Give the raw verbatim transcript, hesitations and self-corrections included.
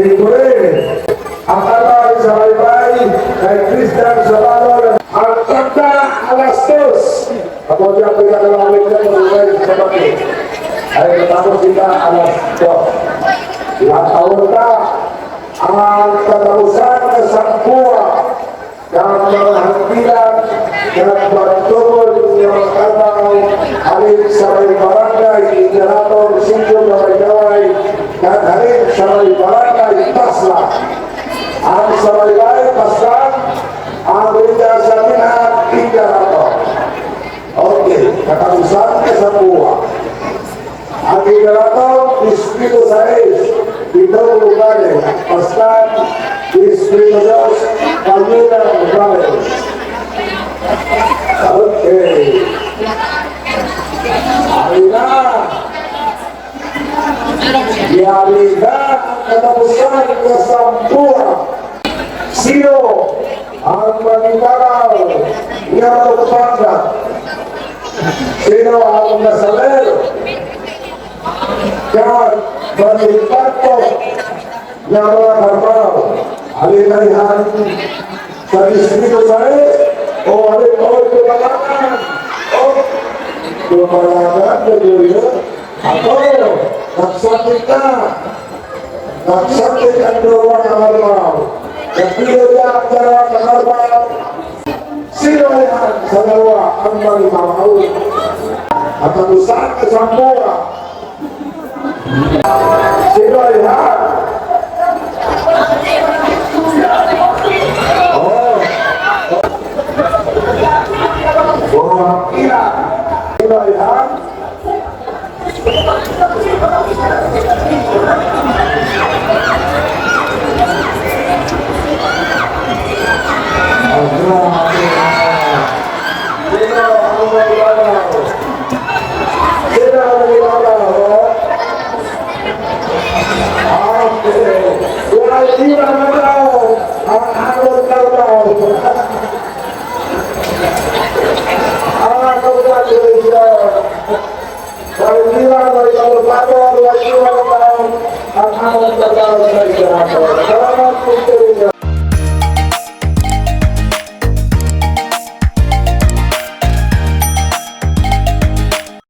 Siyempre, ang kanta sa baybay kay Christian Sabado, ang kanta alas dos. Kemudian kita akan lanjutkan dengan seperti. Ay, tapos kita alas dos. Ang kanta, ang katapusan nga sampua. Kag mga hangpilan, kag pagtubod nga mga kalabaw, halin sa may barangay Igaraton, Sitio Gaway-Gaway, kag halin sa may barangay Tasla. Ang sa may barangay Tasla, ang rita sa Minhag Igaraton. Okay, katapusan nga sampua. Ang Igaraton, Distrito sais, Pito Lugare, Pastan, Distrito dos, Payunan Lugare. Okay. Ari na. Yari na ang katapusan nga sampua. Sino ang manitaraw nga magpanda? Sino ang nasaler? Kag manitaraw nga mga karbaw. Halin na rihan sa Distrito sais o halin pa rin Tumalangan? O, Tumalangan, Tumalangan. Ato, nagsakit na. Nagsakit ang darwa ka karbaw. Nagpili ang darwa ka karbaw. Sino rihan sa darwa ang manitaraw? Ang katapusan nga sampua. Sino rihan? O. O, sino rihan? Ang bilang dari Kabupaten Luwak Iwa Kabupaten ang among pagkaon sa Igaraton. Salamat po.